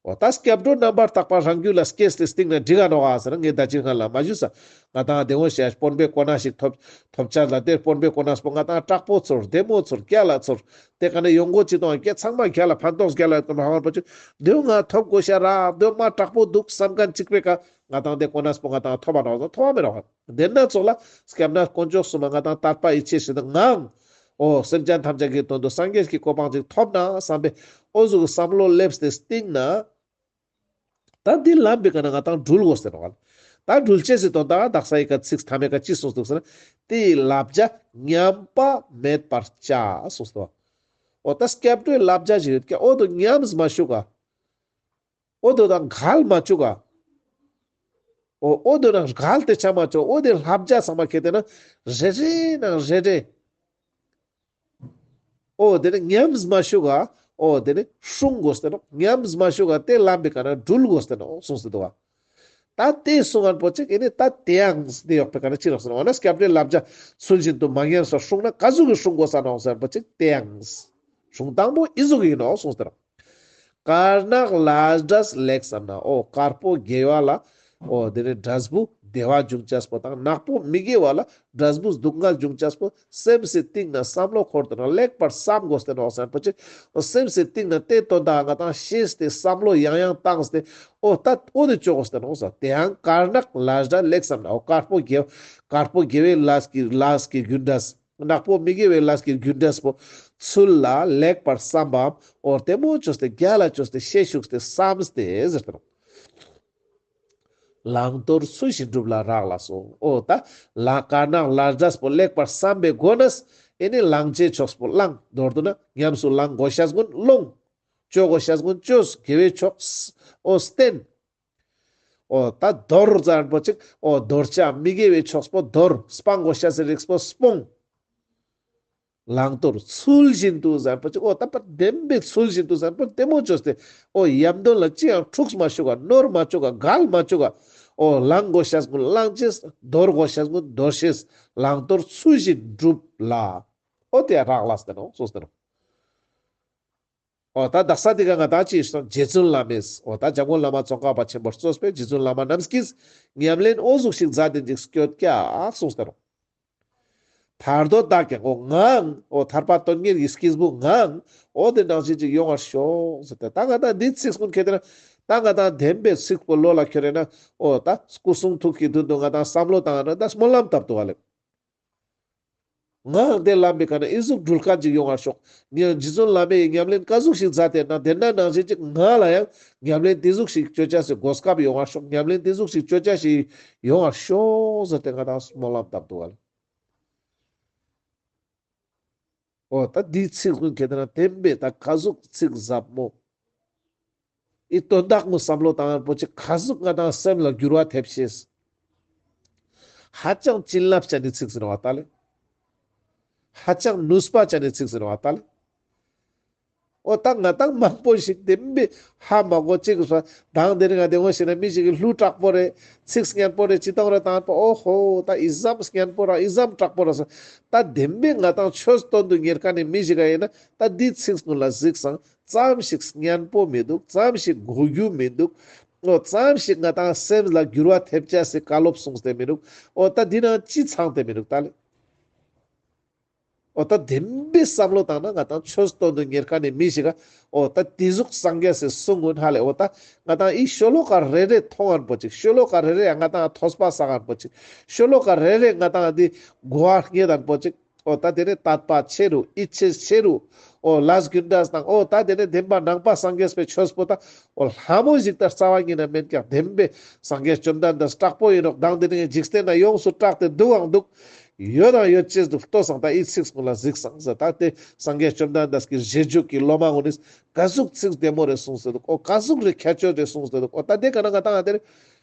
འོ་ད་སྐྱབས་འགྲོ་རྣམ་པར་དག་པ་རང་རྒྱུད་ལ་སྐྱེས་ཏེ་སྟིང་ནེ་འགྲིག་ག་ནོག་ག་ཟེར་ན་ངས་ད་ཅི་སྔ་ལ་མ་ཞུས་ས། ང་ཏང་དེ་འོ་ཞེས་དཔོན་པོའི་གོ་གནས་ཤིག་ཐོབ་ཐོབ་ཅེས་ལ་དེ་དཔོན་པོའི་གོ་གནས་པོ་ང་ཏང་དྲག་པོ་ཚོར་བདེ་མོ་ཚོར་རྒྱལ་ལ་ཚོར། དེ་ཀ་ནེ་ཡོང་སྒོ་ཅི་དང་སྐད་ཚང་མ་རྒྱལ་ལ་ཕན་ཐོགས་རྒྱལ་ལ་ཡོད་ཀྱག་མ་ཧོར་པ་ཅིག་དེ་ང་ཐོབ་དགོས་ཤ་རག་དེ་མ་དྲག་པོ་འདུག་བསམ་མཁན་ཅིག་པེ་ཀ་ང་ཏང་དེ་གོ་གནས་པོ་ང་ཏང་ཐོབ་པ་ནོག་ཟེར་ཐོབ་པ་མེད་ནོག། དེ་ན་ཚོགས་ལ་སྐྱབས་གནས་དཀོན་མཆོག་གསུམ་མ་ང་ཏང་དད་པ་ཡིད་ཆེས་ཤིག་དང་ངང་འོ་སེམས་ཅན་ཐམས་ཅད་ཀྱི་དོན་དུ་སངས་རྒྱས་ཀྱི་གོ་འཕང་ཅིག་ཐོབ་ན་བསམ་པའི་འོ་ཟུག་གི་བསམ་བློ་སླེབས་ཏེ་སྟིང་ནེ། ད་འདི་ལམ་པའི་ཀ་ནེ་ང་ཏང་འགྲུལ་དགོས་ཟེར་ནོག་ལེ། ད་འགྲུལ་ཅེས་སི་དོན་དག་དག་ས་ཡི་ཀ་ཚིག་ཐ་མའི་ཀ་ཅི་གསུངས་འདུག་ཟེར་ན། དེའི་བསླབ་བྱ་ཉམས་པ་མེད་པར་བྱ་གསུངས་འདུག། འོ་ད་སྐྱབས་འགྲོའི་བསླབ་བྱ་ཞིག་ཡོད་ཀྱག། འོ་དོ་ཉམས་མ་བཅུག་ག། འོ་དོ་དང་འགལ་མ་བཅུག་ག། འོ་འོ་དོ་ནང་འགལ་ཏེ་ཆ་མ་བཅུག། འོ་དེ་བསླབ་བྱ་ཚང་མ་ཁྱེར་ཏེ་ན་རེ་རེ་ནང་རེ་རེ། འོ་དེ་ནི་ཉམས་མ་བཅུག་ག། འོ་དེ་ནི་སྲུང་དགོས་ཏེ་ནོག། ཉམས་མ་བཅུག་ག་དེ་ལམ་པའི་ཀ་ནེ་འགྲུལ་དགོས་ཏེ་ནོག་གསུངས་ཏེ་འདུག་ག། ད་དེ་གསུང་མཁན་པོ་ཅིག་ཨེ་ནི་ད་དེ་ཡང་དེ་ཡོག་པའི་ཀ་ནེ་ཅི་ནོག་ཟེར་ན་འོ་ན་སྐྱབས་འགྲོའི་བསླབ་བྱ་ཚུལ་བཞིན་དུ་མ་ཉམས་པར་སྲུང་ན་ག་ཟུག་གི་སྲུང་དགོས་ས་ནོག་ཟེར་མཁན་པོ་ཅིག་དེ་ཡང་སྲུང་སྟངས་པོ་ཨི་ཟུག་ཡིན་ནོག་གསུངས་ཏེ་ནོག། དཀར་ནག་ལས་འབྲས་ལེགས་བསམ་ན། འོ་དཀར་པོ་དགེ་བ་ལ། འོ་དེ་ནི་འབྲས་བུ་བདེ་བ་འབྱུང་ཅེས་པོ་དང་ནག་པོ་མི་དགེ་བ་ལ་འབྲས་བུ་སྡུག་བསྔལ་འབྱུང་ཅེས་པོ་སེམས་སི་སྟེང་ན་བསམ་བློ་འཁོར་ཏེ་ནོག། ལེགས་པར་བསམ་དགོས་ཏེ་ནོག་ཟེར་པོ་ཅིག། འོ་སེམས་སི་སྟེང་ན་དེ་དོན་དག་ང་ཏང་ཤེས་ཏེ་བསམ་བློ་ཡང་ཡང་བཏང་སྟེ་འོ་ད་འོ་དེ་ཅོ་དགོས་ཏེ་ནོག་ཟེར། དེ་ཡང་དཀར་ནག་ལས་འབྲས་ལེགས་བསམ་ན། འོ་དཀར་པོ་དགེ་དཀར་པོ་དགེ་བའི་ལས་ཀྱི་ལས་ཀྱི་རྒྱུ་འབྲས། ནག་པོ་མི་དགེ་བའི་ལས་ཀྱི་རྒྱུ་འབྲས་པོ་ཚུལ་ལ་ལེགས་པར་བསམ་པའམ་འོ་བདེ་མོ་ཅོས་ཏེ་རྒྱལ་ལ་ཅོས་ཏེ་ཤེས་བཅུག་སྟེ་བསམ་སྟེ་ཟེར་ཏེ་ནོག། བླང་དོར་ཚུལ་བཞིན་སྒྲུབ་ལ་རག་ལས་སོ། འོ་ད་ལ་དཀར་ནག་ལས་འབྲས་པོ་ལེགས་པར་བསམ་པའི་སྒོ་ནས་ཨེ་ནི་བླང་བྱའི་ཕྱོགས་པོ་བླང་མདོར་བསྡུ་ན་ཉམས་སུ་བླང་དགོས་ཤེས་ཀུན་བླང་། ཅོ་དགོས་ཤེས་ཀུན་ཅོས། དགེ་བའི་ཕྱོགས་འོ་བསྟེན། འོ་ད་དོར་ཟེར་པོ་ཅིག། འོ་དོར་བྱ་མི་དགེ་བའི་ཕྱོགས་པོ་དོར། སྤང་དགོས་ཤེས་སི་རིགས་པོ་སྤོང་། བླང་དོར་ཚུལ་བཞིན་དུ་ཟེར་པོ་ཅིག། འོ་ད་པར་བདེན་པའི་ཚུལ་བཞིན་དུ་ཟེར་པོ་བདེ་མོ་ཅོས་ཏེ། འོ་ཡམ་དོན་ལ་ཅི་ཡང་འཁྲུགས་མ་བཅུག་ག། ནོར་མ་བཅུག་ག། འགལ་མ་བཅུག་ག། འོ་བླང་དགོས་ཤེས་ཀུན་བླང་ཅེས། དོར་དགོས་ཤེས་ཀུན་དོར་ཤེས། བླང་དོར་ཚུལ་བཞིན་སྒྲུབ་ལ། འོ་དེ་རག་ལས་ཏེ་ནོག་གསུངས་ཏེ་ནོག། འོ་ད་དག་ས་དེ་ཀ་ང་ཏང་ཅི་ཞིག་རྗེ་བཙུན་བླ་མས། འོ་ད་འཇམ་མགོན་བླ་མ་ཙོང་ཁ་པ་ཆེན་པོར་གཙོས་པའི་རྗེ་བཙུན་བླ་མ་རྣམས་ཀྱིས་ཉམས་ལེན་འོ་ཟུག་ཞིག་མཛད་དེ་ཅིག་སྐྱོད་ཀྱག་གསུངས་ཏེ་ནོག། ཐར་འདོད་བདག་ཀྱང་འོ་ངའང་འོ་ཐར་པ་དོན་གཉེར་གྱི་སྐྱེས་བུ་ངའང་འོ་དེ་ནང་བཞིན་ཅིག་ཡོང་བར་ཤོག་ཟེར་ཏེ། ད་ང་ཏང་འདི་ཚིག་ཀུན་ཁྱེར་ཏེ་ན་ད་ང་ཏང་བདེན་པའི་ཚིག་པོ་བློ་ལ་ཁྱེར་ཏེ་ན་འོ་ད་སྐུ་གསུང་ཐུགས་ཀྱི་མདུན་དུ་ང་ཏང་བསམ་བློ་བཏང་ན་ད་སྨོན་ལམ་བཏབ་འདུག་ག་ལེ། ངའང་དེ་ལམ་པའི་ཀ་ནེ་ཨི་ཟུག་འགྲུལ་མཁན་ཅིག་ཡོང་བར་ཤོག། ངའང་རྗེ་བཙུན་བླ་མའི་ཉམས་ལེན་ག་ཟུག་ཞིག་མཛད་དེ་ན་དེ་ན་ནང་བཞིན་ཅིག་ང་ལ་ཡང་ཉམས་ལེན་དེ་ཟུག་ཞིག་ཅོ་ཅེས་སི་གོ་སྐབས་ཡོང་བར་ཤོག། ཉམས་ལེན་དེ་ཟུག་ཞིག་ཅོ་ཅེས་ཞིག་ཡོང་བར་ཤོག་ཟེར་ཏེ་ང་ཏང་སྨོན་ལམ་བཏབ་འདུག་ག་ལེ། འོ་ད་འདིའི་ཚིག་ཀུན་ཁྱེར་ཏེ་ན་བདེན་པའི་ད་ག་ཟུག་ཚིག་ཟབ་མོ། འི་དོན་དག་ངོ་བསམ་བློ་བཏང་ཡང་པོ་ཅིག་ག་ཟུག་ང་ཏང་སེམས་ལ་འགྱུར་བ་ཐེབས་ཤེས། ཧ་ཅང་བྱིན་རླབས་ཅན་ནི་ཚིག་ཟེར་བ་ད་ལེ། ཧ་ཅང་ནུས་པ་ཅན་ནི་ཚིག་ཟེར་བ་ད་ལེ། འོ་ད་ང་ཏང་མང་པོ་ཞིག་བདེན་པའི་ཧ་མ་གོ་ཅིག་སོ་དང་དེ་རིང་ང་དེ་ངོ་ཤེས་ན་མི་ཞིག་གི་གླུ་དྲག་པོ་རེད། ཚིག་སྙན་པོ་རེད། ཅི་གཏོང་རེད་བཏང་པ་འོ་ཧོ་ད་འི་ཙམ་སྙན་པོ་ར་འི་ཙམ་དྲག་པོ་ར་སོ། ད་བདེན་པའི་ང་ཏང་ཆོས་དོན་དུ་གཉེར་མཁན་ནི་མི་ཞིག་ག་ཡིན་ན་ད་འདི་ཚིག་ཀུན་ལ་གཟིགས་སང་ཙམ་ཞིག་སྙན་པོ་མི་འདུག། ཙམ་ཞིག་གོ་རྒྱུ་མི་འདུག། འོ་ཙམ་ཞིག་ང་ཏང་སེམས་ལ་འགྱུར་བ་ཐེབས་ཅེས་སི་བཀའ་སློབ་གསུངས་ཏེ་མི་འདུག། འོ་ད་འདི་ནང་ཅི་ཚང་སྟེ་མི་འདུག་ད་ལེ། འོ་ད་བདེན་པའི་བསམ་བློ་བཏང་ན་ང་ཏང་ཆོས་དོན་དུ་གཉེར་མཁན་ནི་མི་ཞིག་ག་འོ་ད་དེ་ཟུག་སངས་རྒྱས་སི་གསུང་ཀུན་ཧ་ལེ། འོ་ད་ང་ཏང་འི་ཤོ་ལོ་ཀ་རེ་རེ་མཐོང་ཡང་པོ་ཅིག། ཤོ་ལོ་ཀ་རེ་རེ་ང་ཏང་ཐོས་པ་བསགས་ཡང་པོ་ཅིག། ཤོ་ལོ་ཀ་རེ་རེ་ང་ཏང་འདི་གོ་བ་རྙེད་ཡང་པོ་ཅིག། འོ་ད་དེ་ནི་དད་པ་ཆེ་རུ་ཡིད་ཆེས་ཆེ་རུ་འོ་ལས་རྒྱུ་འབྲས་དང་འོ་ད་དེ་ནི་བདེན་པ་ནང་པ་སངས་རྒྱས་པའི་ཆོས་པོ་ད་འོ་ལྷ་མོ་ཞིག་ད་རྩ་བ་ཉིད་ནས་མེད་ཀྱག། བདེན་པའི་སངས་རྒྱས་བཅོམ་ལྡན་འདས་དྲག་པོ་ཡིན་ནོག། དང་དེ་ནི་འཇིག་རྟེན་ན་ཡོངས་སུ་གྲགས་ཏེ་འདུག་ཨང་འདུག། ཡོད་དང་ཡོད་ཅེས་འདུག། ལྟོས་སང་ད་འི་ཚིག་ཀུན་ལ་གཟིགས་སང་ཟེར། ད་དེ་སངས་རྒྱས་བཅོམ་ལྡན་འདས་ཀྱི་རྗེས་འཇུག་གི་སློབ་མ་ཀུན་ནི་ག་ཟུག་ཚིག་བདེ་མོ་རེ་གསུངས་ཏེ་འདུག། འོ་ག་ཟུག་རེ་ཁྱད་ཆོས་རེ་གསུངས་ཏེ་འདུག། འོ་ད་དེ་ག་ན་ང་ཏང་ང་དེ་རེ་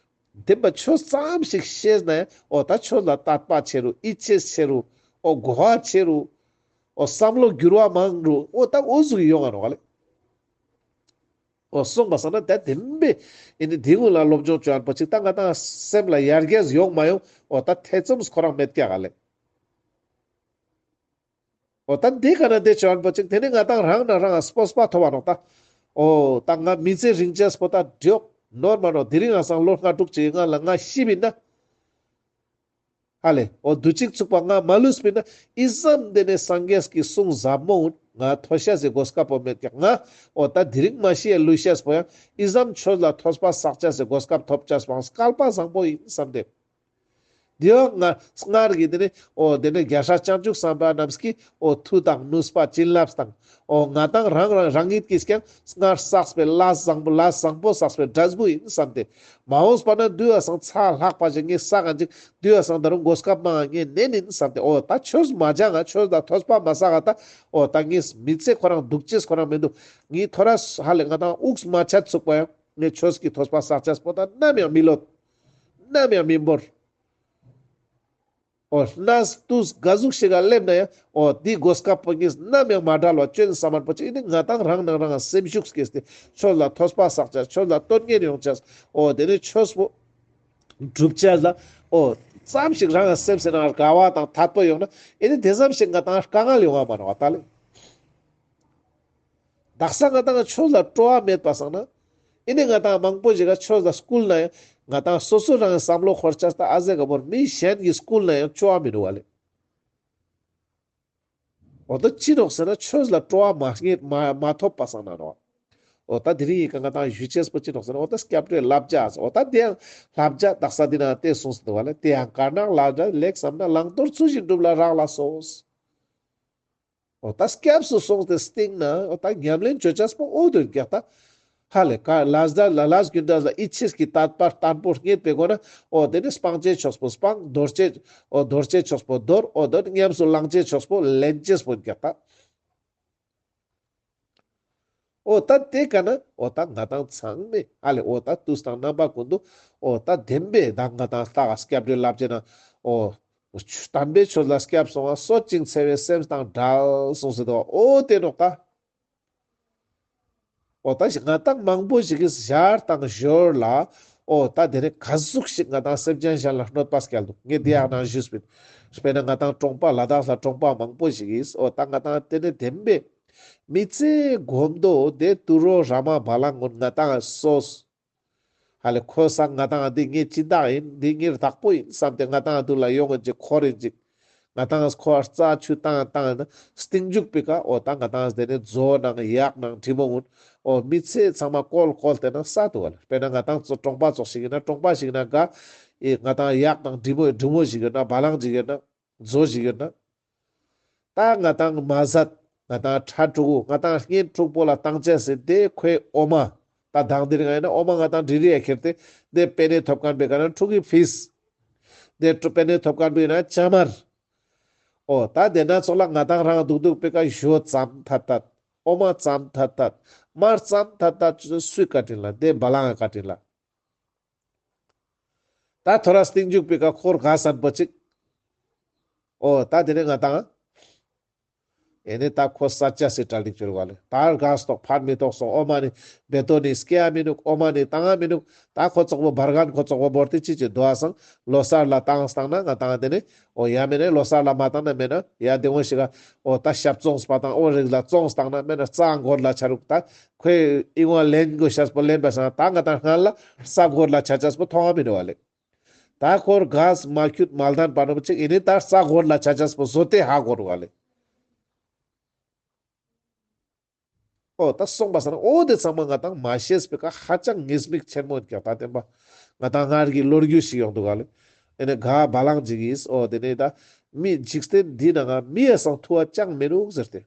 བདེན་པ་ཆོས་ཙམ་ཞིག་ཤེས་ན་ཡང་འོ་ད་ཆོས་ལ་དད་པ་ཆེ་རུ་ཡིད་ཆེས་ཆེ་རུ་ འོ་གོ་བ་ཆེ་རུ། འོ་བསམ་བློ་འགྱུར་བ་མང་རུ། འོ་ད་འོ་ཟུག་ཡོང་ང་ནོག་ལེ། འོ་སོང་པ་སང་ན་ད་བདེན་པའི་ཨེ་ནི་དེ་ཀུན་ལ་སློབ་སྦྱོང་བྱོས་པ་ཅིག་ད་ང་ཏང་སེམས་ལ་ཡར་རྒྱས་ཡོང་མ་ཡོང་འོ་ད་ཐེ་ཚོམ་ཁོ་རང་མེད་ཀྱག་ལེ། འོ་ད་འདི་ག་ན་དེ་བྱོས་པ་ཅིག་དེ་ནི་ང་ཏང་རང་ན་རང་སྤོབས་པ་ཐོབ་པ་ནོག་ད། འོ་ད་ང་མི་ཚེ་རིང་ཅེས་པོ་ད་འགྲིག་ནོར་མ་ནོར་དེ་རིང་ང་སང་ལོ་ལྔ་དྲུག་ཅིག་ང་ལ་ང་ཤི་བིན་ན། ཧ་ལེ། འོ་དུས་གཅིག་ཚུག་པ་ང་མ་ལུས་པིན་ན་ཨི་ཙམ་དེ་ནས་སངས་རྒྱས་ཀྱི་གསུང་ཟབ་མོ་འུན་ང་ཐོས་ཤེས་སི་གོ་སྐབས་པོ་མེད་ཀྱག་ང་འོ་ད་དེ་རིང་མ་ཤི་ཡ་ལུས་ཤེས་པོ་ཡང་ཨི་ཙམ་ཆོས་ལ་ཐོས་པ་བསགས་ཤེས་སི་གོ་སྐབས་ཐོབ་ཅེས་པོའང་སྐལ་པ་བཟང་པོ་ཡིན་བསམ་སྟེ། དེའང་ང་སྔར་གྱི་དེ་ནས་འོ་དེ་ནས་རྒྱལ་སྲས་བྱང་ཆུབ་སེམས་དཔའ་རྣམས་ཀྱི་འོ་མཐུ་དང་ནུས་པ་བྱིན་རླབས་དང་། འོ་ང་ཏང་རང་རང་རང་ཉིད་ཀྱིས་ཀྱང་སྔར་བསགས་པའི་ལས་བཟང་པོ་ལས་བཟང་པོ་བསགས་པའི་འབྲས་བུ་ཡིན་བསམ་སྟེ། མ་འོངས་པ་ན་དུས་བ་སང་ཚ་ལྷག་པ་ཞིག་ངས་བསགས་ཀ་ཅིག་དུས་བ་སང་ད་རུང་གོ་སྐབས་མང་ང་ངས་ནན་ཡིན་བསམ་སྟེ། འོ་ད་ཆོས་མ་སྦྱང་ང་ཆོས་ལ་ཐོས་པ་མ་བསགས་ཀ་ད། འོ་ད་ངས་མི་ཚེ་ཁོ་རང་འདུག་ཅེས་ཁོ་རང་མི་འདུག་ངས་ཐོ་རས་ཧ་ལེ་ང་ཏང་དབུགས་མ་ཆད་ཚུག་པ་ཡང་ངས་ཆོས་ཀྱི་ཐོས་པ་བསགས་ཅེས་པོ་ད་ནམ་ཡང་མི་ལོད། ནམ་ཡང་མི་འབོར། འོ་གནས་དུས་ག་ཟུག་ཞིག་ག་སླེབས་ན་ཡང་འོ་དེའི་གོ་སྐབས་པོ་ཉིད་ནམ་ཡང་མ་བྲལ་བ་བཅོ་ཡིན་བསམ་མཁན་པོ་ཅིག་ཨེ་ནི་ང་ཏང་རང་ནང་རང་སེམས་ཤུགས་སྐྱེས་ཏེ་ཆོས་ལ་ཐོས་པ་བསགས་ཅེས་ཆོས་ལ་དོན་གཉེར་ཡོང་ཅེས་འོ་དེ་ནི་ཆོས་པོ་སྒྲུབ་ཅེས་ལ་འོ་ཙམ་ཞིག་རང་སེམས་སི་ནང་དགའ་བ་དང་དད་པོ་ཡོང་ན་ཨེ་ནི་དེ་ཙམ་ཞིག་ང་ཏང་དཀའ་ངལ་ཡོང་བ་མ་ནོག་ད་ལེ། དག་ས་ང་ཏང་ཆོས་ལ་སྤྲོ་བ་མེད་པ་སང་ན། ཨེ་ནི་ང་ཏང་མང་པོ་ཞིག་ག་ཆོས་ལ་སྐུལ་ན་ཡང་ང་ཏང་སོ་སོ་རང་བསམ་བློ་འཁོར་ཅེས་ད་ཨ་ཟེ་ག་བོར་མི་གཞན་གྱིས་སྐུལ་ན་ཡང་སྤྲོ་བ་མི་འདུག་བ་ལེ། འོ་ད་ཅི་ནོག་ཟེར་ན་ཆོས་ལ་སྤྲོ་བ་མ་རྙེད་མ་མ་ཐོབ་པ་སང་ན་ནོག་འོ་ད་དེ་རིང་ཡི་ག་ང་ཏང་ཞུ་ཅེས་པོ་ཅི་ནོག་ཟེར་ན་འོ་ད་སྐྱབས་འགྲོའི་བསླབ་བྱ་ཟེར། འོ་ད་དེ་ཡང་བསླབ་བྱ་དག་ས་འདི་ན་དེ་གསུངས་སུ་འདུག་བ་ལེ། དེ་ཡང་དཀར་ནག་ལས་འབྲས་ལེགས་བསམ་ན། བླང་དོར་ཚུལ་བཞིན་སྒྲུབ་ལ་རག་ལས་སོ། འོ་ད་སྐྱབས་སུ་སོང་སྟེ་སྟིང་ན་འོ་ད་ཉམས་ལེན་བཅོ་ཅེས་པོ་འོ་དོན་ཀྱག་ད། ཧ་ལེ་ཀ་ལས་འབྲས་ལ་ལས་རྒྱུ་འབྲས་ལ་ཡིད་ཆེས་ཀྱི་དད་པ་བརྟན་པོ་རྙེད་པའི་སྒོ་ན་འོ་དེ་ནི་སྤང་བྱའི་ཕྱོགས་པོ་སྤང་། དོར་བྱའི་འོ་དོར་བྱའི་ཕྱོགས་པོ་དོར། འོ་དོ་ནི་ཉམས་སུ་བླང་བྱའི་ཕྱོགས་པོ་ལེན་ཅེས་པོ་ཀྱག་ད། འོ་ད་དེ་ཀ་ན་འོ་ད་ང་ཏང་ཚང་མས་ཨ་ལེ་འོ་ད་དུས་དང་རྣམ་པ་ཀུན་ཏུ་འོ་ད་བདེན་པའི་ད་ང་ཏང་ལྟ་ག་སྐྱབས་འགྲོའི་བསླབ་བྱ་ན་འོ་དམ་པའི་ཆོས་ལ་སྐྱབས་སོང་བ་གསོད་ཅིང་འཚེ་བའི་སེམས་དང་བྲལ་གསུངས་སེ་འདུག་འོ་དེ་ནོག་ད། འོ་ད་ང་ཏང་མང་པོ་ཞིག་གིས་ཞར་དང་ཞོར་ལ་འོ་ད་དེ་ནི་ག་ཟུག་ཞིག་ང་ཏང་སེམས་ཅན་གཞན་ལ་གནོད་པ་སྐྱལ་འདུག་ངས་དེ་ཡང་ནང་ཞུས་པིན། དཔེར་ན་ང་ཏང་གྲོང་པ་ལ་དྭགས་ལ་གྲོང་པ་མང་པོ་ཞིག་གིས་འོ་ད་ང་ཏང་དེ་ནི་བདེན་པའི་མི་ཚེ་གོམ་དོ་དེ་དུད་འགྲོ་ར་མ་བ་ལང་ཀུན་ང་ཏང་སོས། ཧ་ལེ་ཁོ་སང་ང་ཏང་འདི་ངའི་སྦྱིན་བདག་ཡིན། འདི་ངའི་བདག་པོ་ཡིན་བསམ་སྟེ་ང་ཏང་དུ་ལ་ཡོང་ངིན་ཅིག་འཁོར་ཡིན་ཅིག་ང་ཏང་ཁོ་རྩྭ་ཆུ་བཏང་བཏང་ན་སྟིང་མཇུག་པའི་ཀ་འོ་ད་ང་ཏང་དེ་ནས་མཛོ་ནང་གཡག་ནང་འབྲི་མོ་ཀུན་འོ་མི་ཚེ་ཚང་མ་བཀོལ་བཀོལ་ཏེ་ན་ས་དུག་ག་ལེ། དཔེར་ན་ང་ཏང་ཚོ་གྲོང་པ་ཙོགས་ཤིག་ཡིན་ན་གྲོང་པ་ཞིག་ན་ག་ཨེ་ང་ཏང་གཡག་ནང་འབྲི་མོ་འབྲི་མོ་ཞིག་ཡོད་ན་བ་ལང་ཞིག་ཡོད་ན། མཛོ་ཞིག་ཡོད་ན། ད་ང་ཏང་མ་ཟད་ང་ཏང་ཁྲ་ཕྲུ་གུ་ང་ཏང་གཉེན་ཕྲུག་པོ་ལ་བཏང་ཅེས་སི་དེ་ཁོའི་འོ་མ། ད་དང་དེ་རིང་ཡིན་ན་འོ་མ་ང་ཏང་འབྲི་རི་ཡ་ཁྱེར་ཏེ་དེ་པེ་ནེ་ཐོབ་མཁན་པའི་ཀ་ན་ཕྲུ་གུའི་ཕིས། དེ་པེ་ནེ་ཐོབ་མཁན་པའི་ན་ཅ་མར། འོ་ད་དེ་ན་ཚོགས་ལ་ང་ཏང་རང་འདུག་འདུག་པའི་ཀ་ཞོ་ཙམ་ཐད་ཐད། འོ་མ་ཙམ་ཐད་ཐད། མར་ཙམ་ཐད་ཐད་སུའི་བཀའ་དྲིན་ལ་དེ་བ་ལང་ང་བཀའ་དྲིན་ལ། ད་ཐོ་རས་སྟིང་མཇུག་པའི་ཀ་འཁོར་ག་སན་པོ་ཅིག་འོ་ད་དེ་ནས་ང་ཏང་། ཨེ་ནས་ད་ཁོ་ས་ཆ་སི་གྲ་སྒྲིག་ཅོ་རུག་ག་ལེ། ད་ག་སྟོག་ཕར་མི་ཐོག་སོང་འོ་མ་ནི་བེ་ཏོ་ནི་སྐྱེ་ཡ་མི་ནུག་འོ་མ་ནི་བཏང་ཡ་མི་ནུག་ད་ཁོ་ཙོག་པོ་བར་གན་ཁོ་ཙོག་པོ་བོར་ཏེ་ཅི་ཅི་དོ་ཨ་སང་ལོ་སར་ལ་བཏང་བཏང་ན་ང་ཏང་དེ་ནས་འོ་ཡ་མེ་ནས་ལོ་སར་ལ་མ་བཏང་ན་མེད་ན་ཡ་དེ་འོ་ཞིག་ག་འོ་ད་ཞབས་བཙོངས་པ་དང་འོ་རིགས་ལ་བཙོངས་བཏང་ན་མེད་ན་རྩྭ་འགོར་ལ་ཆ་རུག་ད། ཁོས་ཨི་ཝང་ལེན་དགོས་ཤེས་པོ་ལེན་པ་སང་ད་ང་ཏང་སྔན་ལ་ས་གོར་ལ་ཆ་ཆེས་པོ་མཐོང་བ་མི་འདུག་ག་ལེ། ད་ཁོར་གས་མ་ཁྱུད་མ་ལྡན་པ་ནོ་ཅིག་ཨེ་ནི་ད་ས་གོར་ལ་ཆ་ཆེས་པོ་བཟོ་སྟེ་ཧ་གོ་རུག་ག་ལེ། འོ་ད་སོང་པ་སང་འོ་དེ་ཚང་མ་ང་ཏང་མ་ཤེས་པའི་ཀ་ཧ་ཅང་ཉེས་དམིགས་ཆེན་མོ་ཡིན་ཀྱག་ད་བསྟན་པ་ང་ཏང་སྔར་གྱི་ལོ་རྒྱུས་ཤིག་ཡོང་འདུག་ག་ལེ། ཨེ་ནི་ག་བ་ལང་ཅིག་གིས་འོ་དེ་ནས་ད་མི་འཇིག་རྟེན་འདི་ནང་ང་མི་ཡ་སང་ཐུ་བ་ཅང་མི་ནུག་ཟེར་ཏེ།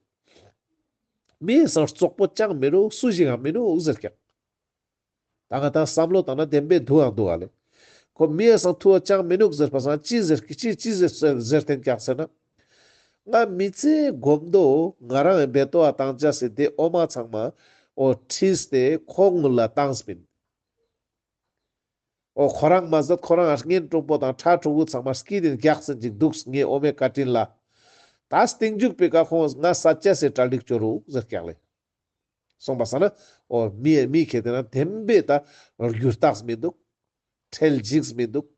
མི་ཡ་སང་རྩོག་པོ་ཅང་མི་ནུག་སུ་ཞིག་ཡང་མི་ནུག་ཟེར་ཀྱག་ད་ང་ཏང་བསམ་བློ་བཏང་ན་བདེན་པའི་འདུག་ཡང་འདུག་ག་ལེ། ཁོ་མི་ཡ་སང་ཐུ་བ་ཅང་མི་ནུག་ཟེར་པ་སང་ཅི་ཟེར་ཅི་ཅི་ཟེར་ཟེར་ཟེར་ཏེན་ཀྱག་ཟེར་ན། ང་མི་ཚེ་གོམ་དོ་ང་རང་བེ་ཏོ་བ་བཏང་ཅེས་སི་དེ་འོ་མ་ཚང་མ་འོ་ཁྲིས་ཏེ་ཁོ་ངུ་ལ་བཏང་སྤིན། འོ་ཁོ་རང་མ་ཟད་ཁོ་རང་གཉེན་གྲོགས་པོ་དང་ཁྲ་ཕྲུ་གུ་ཚང་མ་སྐྱིད་དེ་རྒྱག་ཟིན་ཅིག་འདུག་ངའི་འོ་མའི་བཀའ་དྲིན་ལ། ད་སྟིང་མཇུག་པའི་ཀ་ཁོང་ང་སད་ཅེས་སི་གྲ་སྒྲིག་ཅོ་རུག་ཟེར་ཀྱག་ལེ། སོང་པ་སང་ན་འོ་མི་མི་ཁེ་ཏེ་ན་དེམ་པེ་ད་རྒྱུ་རྟགས་མི་འདུག། ཁྲེལ་འཇིགས་མི་འདུག།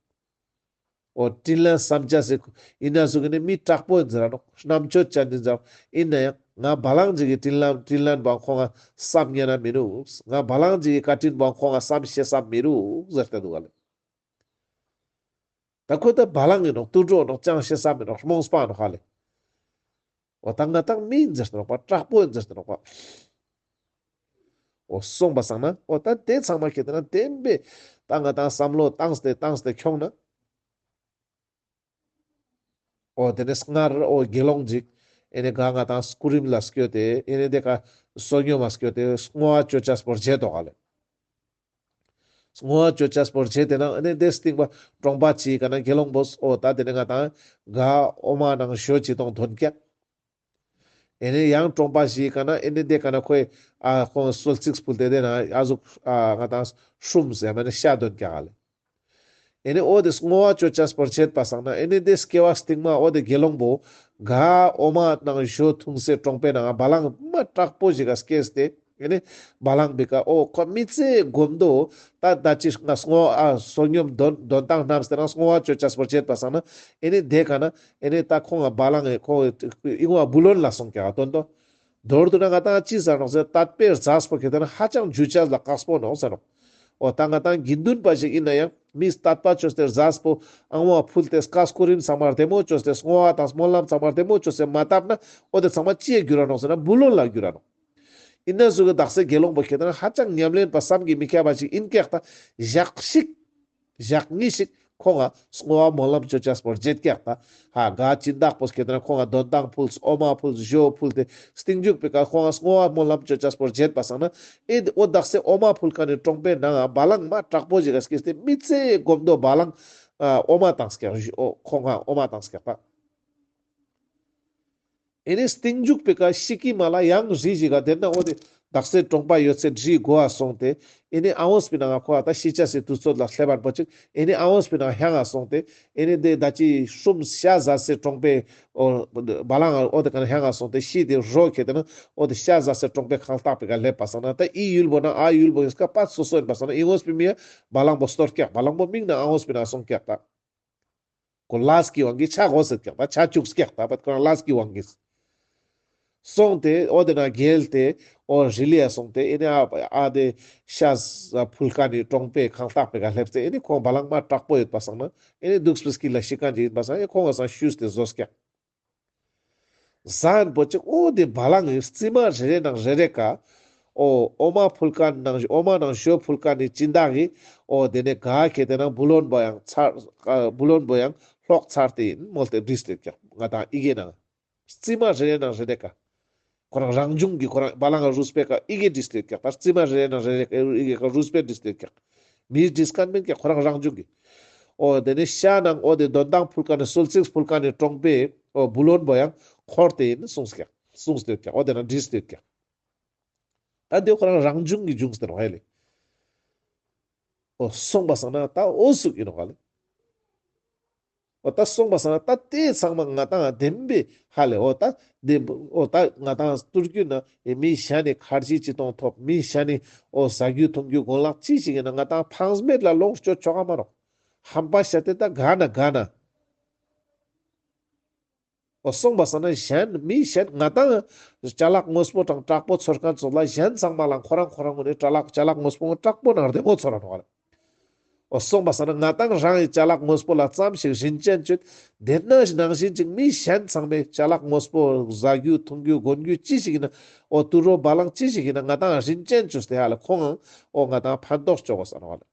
འོ་དྲིན་ལན་བསམ་ཅེས་སི་ཨིན་ན་ཟུག་གི་ནི་མི་དྲག་པོ་ཨིན་ཟེར་ར་ནོག། རྣམ་དཔྱོད་ཅན་ཨིན་ཟེར་ར་ནོག། ཨིན་ན་ཡང་ང་བ་ལང་ཅིག་གི་དྲིན་ལན་དྲིན་ལན་བོ་ཁོང་ང་བསམ་ཉན་ན་མི་རུག། ང་བ་ལང་ཅིག་གི་བཀའ་དྲིན་བོ་ཁོང་ང་བསམ་ཤེས་ས་མི་རུག་ཟེར་ཏེ་འདུག་ག་ལེ། ད་ཁོ་ད་བ་ལང་ཨིན་ནོག། དུད་འགྲོ་ནོག། ཅང་ཤེས་ས་མི་ནོག། རྨོངས་པ་ནོག་ཧ་ལེ། འོ་ད་ང་ཏང་མི་ཨིན་ཟེར་ཏེ་ནོག་པ། དྲག་པོ་ཨིན་ཟེར་ཏེ་ནོག་པ། འོ་སོང་པ་སང་ན་འོ་ད་དེ་ཚང་མ་ཁེ་ཏེ་ན་དེམ་པེ་ད་ང་ཏང་བསམ་བློ་བཏང་སྟེ་བཏང་སྟེ་ཁྱོང་ན། འོ་དེ་ནས་སྔར་འོ་དགེ་སློང་ཅིག་ཨེ་ནེ་ག་ང་ཏང་སྐུ་རིམ་ལ་སྐྱོད་དེ་ཨེ་ནེ་དེ་ཀ་བསོད་སྙོམས་ལ་སྐྱོད་དེ་བསྔོ་བ་ཅོ་ཅེས་པོ་བརྗེད་དོག་ག་ལེ། བསྔོ་བ་ཅོ་ཅེས་པོ་བརྗེད་དེ་ན་ཨེ་ནེ་དེ་སྟིང་པ་གྲོང་པ་ཅིག་ག་ན་དགེ་སློང་པོ་འོ་ད་དེ་ནས་ང་ཏང་ག་འོ་མ་ནང་ཞོ་ཅི་དོང་དོན་ཀྱག། ཨེ་ནེ་ཡང་གྲོང་པ་ཞིག་ག་ན་ཨེ་ནེ་དེ་ཀ་ན་ཁོའི་ཨ་ཁོང་གསོལ་ཚིགས་ཕུལ་ཏེ་དེ་ན་ཨ་ཟུག་ཨ་ང་ཏང་ཧྲུམ་ཟེར་མ་ནེ་ཤ་དོན་ཀྱག་ལེ། ཨེ་ནེ་འོ་དེ་བསྔོ་བ་ཅོ་ཅེས་པོ་བརྗེད་པ་སང་ན་ཨེ་ནེ་དེ་སྐྱེ་བ་སྟིང་མ་འོ་དེ་དགེ་སློང་པོ་ག་འོ་མ་ནང་ཞོ་འཐུང་སའི་གྲོང་པའི་ནང་བ་ལང་མ་དྲག་པོ་ཞིག་ག་སྐྱེས་ཏེ། ཨེ་ནེ་བ་ལང་པེ་ཀ་འོ་ཁོ་མི་ཚེ་གོམ་དོ་ད་ད་ཅི་ང་བསྔོ་ཨ་བསོད་སྙོམས་དོན་དོན་ཏང་རྣམས་ཏེ་རང་བསྔོ་བ་ཅོ་ཅེས་པོ་བརྗེད་པ་སང་ན་ཨེ་ནེ་དེ་ཀ་ན་ཨེ་ནེ་ད་ཁོང་ང་བ་ལང་ཨེ་ཁོ་ཨི་ངོ་བུ་ལོན་ལ་སོང་ཀྱག་དོན་དོ། མདོར་བསྡུ་ན་ང་ཏང་ཅི་ཟེར་ནོག་ཟེར་དད་པའི་རྫས་པོ་ཁེ་ཏེ་ན་ཧ་ཅང་འཇུ་ཅེས་ལ་དཀགས་པོ་ནོག་ཟེར་ནོག། འོ་ད་ང་ཏང་དགེ་འདུན་པ་ཞིག་ཨིན་ན་ཡང་མི་དད་པ་ཅོས་ཏེ་རྫས་པོ་ཨང་བ་ཕུལ་ཏེ་སྐ་སྐུ་རིམ་ཚང་མ་རྡེ་མོ་ཅོས་ཏེ་བསྔོ་བ་དང་སྨོན་ལམ་ཚང་མ་རྡེ་མོ་ཅོས་ཏེ་མ་བཏབ་ན་འོ་དེ་ཚང་མ་ཅི་ཡ་འགྱུར་ར་ནོག་ཟེར་ན་བུ་ལོན་ལ་འགྱུར་ར་ནོག། ཨིན་ན་ཟུག་གི་དག་ས་དགེ་སློང་པོ་ཁེ་ཏེ་ན་ཧ་ཅང་ཉམས་ལེན་པ་བསམ་གྱིས་མི་ཁྱབ་པ་ཞིག་ཨིན་ཀྱག་ད་ཞག་ཞིག་ཞག་གཉིས་ཤིག་ཁོང་ང་བསྔོ་བ་སྨོན་ལམ་ཅོ་ཅེས་པོ་བརྗེད་ཀྱག་ད། ཧ་ག་སྦྱིན་བདག་པོ་ཁེ་ཏེ་ན་ཁོང་ང་དོན་ཏང་ཕུལ་འོ་མ་ཕུལ་ཞོ་ཕུལ་ཏེ་སྟིང་མཇུག་པེ་ཀ་ཁོང་ང་བསྔོ་བ་སྨོན་ལམ་ཅོ་ཅེས་པོ་བརྗེད་པ་སང་ན་ཨེ་འོ་དག་ས་འོ་མ་ཕུལ་ཁན་ནི་གྲོང་པའི་ནང་ང་བ་ལང་མ་དྲག་པོ་ཞིག་ག་སྐྱེས་ཏེ་མི་ཚེ་གོམ་དོ་བ་ལང་ཨ་འོ་མ་བཏང་ཀྱག་ཁོང་ང་འོ་མ་བཏང་ཀྱག་ད། ཨེ་ནེ་སྟིང་མཇུག་པེ་ཀ་ཤི་ཀི་མ་ལ་ཡང་རི་ཞིག་ག་དེ་ན་འོ་དེ་དག་ས་གྲོང་པ་ཡོད་སའི་རི་མགོ་ཨ་སོང་སྟེ་ཨེ་ནེ་ཨ་འོངས་པེ་ནང་ང་ཁོ་ཨ་ད་ཤི་ཅེས་སི་དུས་ཚོད་ལ་སླེབས་པ་པོ་ཅིག་ཨེ་ནེ་ཨ་འོངས་པེ་ནང་ང་ཧྲང་ཨ་སོང་སྟེ་ཨེ་ནེ་དེ་ད་ཅི་ཧྲུམ་ཤ་ཟ་སའི་གྲོང་པའི་འོ་བ་ལང་འོ་དེ་ཀ་ན་ཧྲང་ཨ་སོང་སྟེ་ཤི་སྟེ་རོ་ཁེ་ཏེ་ན་འོ་དེ་ཤ་ཟ་སའི་གྲོང་པའི་ཁང་བཏགས་པེ་ཀ་སླེབས་པ་སང་ན་ད་ཨི་ཡུལ་པོ་ན་ཨ་ཡུལ་པོ་ཡོད་ཀ་པ་སོ་སོ་ཨིན་པ་སང་ན་ཨི་འོངས་པེ་མི་ཡ་བ་ལང་པོ་སྟོར་ཀྱག་བ་ལང་པོ་མིང་ན་ཨ་འོངས་པེ་ནང་ང་སོང་ཀྱག་ད། ཁོ་ལས་ཀྱི་དབང་གིས་ཆ་གོས་ཟེར་ཀྱག་ད་ཆ་བཅུག་ཀྱག་ད་བད་ཁོ་རང་ལས་ཀྱི་དབང་གིས། སོང་སྟེ་འོ་དེ་ན་རྒྱལ་ཏེ་འོ་རི་ལི་ཡ་སོང་སྟེ་ཨེ་ནེ་ཨ་ཨ་དེ་ཤ་ཕུལ་ཁན་ནི་གྲོང་པའི་ཁང་བཏགས་པེ་ཀ་སླེབས་ཏེ་ཨེ་ནེ་ཁོང་བ་ལང་མ་དྲག་པོ་ཡོད་པ་སང་ན་ཨེ་ནེ་དུག་སྤེ་སྐྱིད་ལ་ཤི་ཁན་ཅིག་ཨིན་པ་སང་ཨེ་ཁོང་ང་སང་ཤུས་ཏེ་ཟོས་ཀྱག། ཟན་པོ་ཅིག་འོ་དེ་བ་ལང་ངི་རྩི་མ་རེ་རེ་ནང་རེ་རེ་ཀ་འོ་འོ་མ་ཕུལ་ཁན་ནང་འོ་མ་ནང་ཞོ་ཕུལ་ཁན་ནི་སྦྱིན་བདག་གི་འོ་དེ་ནེ་ག་ཁེ་ཏེ་ན་བུ་ལོན་པོ་ཡང་ཚར་ཨ་བུ་ལོན་པོ་ཡང་ལོག་ཚར་ཏེ་ཨིན་མོལ་ཏེ་བྲིས་ཏེ་ཡོད་ཀྱག་ང་ཏང་ཡི་གེ་ནང་རྩི་མ་རེ་རེ་ནང་རེ་རེ་ཀ་ཁོ་རང་རང་བྱུང་གི་ཁོ་རང་བ་ལང་ང་རུས་པེ་ཀ་ཡི་གེ་བྲིས་ཏེ་ཡོད་ཀྱག་ད་རྩི་མ་རེ་རེ་ནང་རེ་རེ་ཀ་ཡི་གེ་ཀ་རུས་པེ་བྲིས་ཏེ་ཡོད་ཀྱག། མིས་བྲིས་ཁན་མན་ཀྱག་ཁོ་རང་རང་བྱུང་གི། འོ་དེ་ནེ་ཤ་ནང་འོ་དེ་དོན་ཏང་ཕུལ་ཁན་ནི་གསོལ་ཚིགས་ཕུལ་ཁན་ནི་གྲོང་པའི་འོ་བུ་ལོན་པོ་ཡང་འཁོར་ཏེ་ཨིན་གསུངས་ཀྱག་གསུངས་ཏེ་ཡོད་ཀྱག་འོ་དེ་ན་བྲིས་ཏེ་ཡོད་ཀྱག། ད་དེ་ཁོ་རང་རང་བྱུང་གི་བྱུང་སྟེ་ནོག་ཧ་ལེ། འོ་སོང་པ་སང་ན་ད་འོ་ཟུག་ཨིན་ནོག་ཧ་ལེ། འོ་ད་སོང་པ་སང་ན་ད་དེ་ཚང་མ་ང་ཏང་བདེན་པའི་ཧ་ལེ། འོ་ད་བདེན་པ་འོ་ད་ང་ཏང་སྟོད་རྒྱུད་ན་མི་གཞན་ནི་ཁར་ཇི་ཅི་གཏོང་ཐོབ། མི་གཞན་ནི་འོ་ཟ་རྒྱུ་འཐུང་རྒྱུ་གོན་ལག་ཅི་ཞིག་ཨིན་ན་ང་ཏང་ཕངས་མེད་ལ་ལོངས་སྤྱོད་ཆོག་ག་མ་ནོག། ཧམ་པ་བཤད་དེ་ད་ག་ན་ག་ན། འོ་སོང་པ་སང་ན་གཞན་མི་གཞན་ང་ཏང་ཅ་ལག་དངོས་པོ་དང་དྲག་པོ་ཚོར་ཁན་ཚོགས་ལ་གཞན་ཚང་མ་ལ་ཁོ་རང་ཁོ་རང་ངོས་ནེ་ཅ་ལག་ཅ་ལག་དངོས་པོ་དྲག་པོ་ནང་རྡེ་མོ་ཚོར་ར་ནོག་ལེ། འོ་སོང་པ་སང་ན་ང་ཏང་རང་གི་ཅ་ལག་དངོས་པོ་ལ་ཙམ་ཞིག་རིན་ཅན་ཅོས། དེ་ནང་བཞིན་ཅིག་མི་གཞན་ཚང་མའི་ཅ་ལག་དངོས་པོ་ཟ་རྒྱུ་འཐུང་རྒྱུ་གོན་རྒྱུ་ཅི་ཞིག་ཨིན་ན་འོ་དུད་འགྲོ་བ་ལང་ཅི་ཞིག་ཨིན་ན་ང་ཏང་རིན་ཅན་ཅོས་ཏེ་ཧ་ལེ་ཁོང་ངང་འོ་ང་ཏང་ཕན་ཐོགས་ཅོ་གོས་ས་ནོག་ལེ།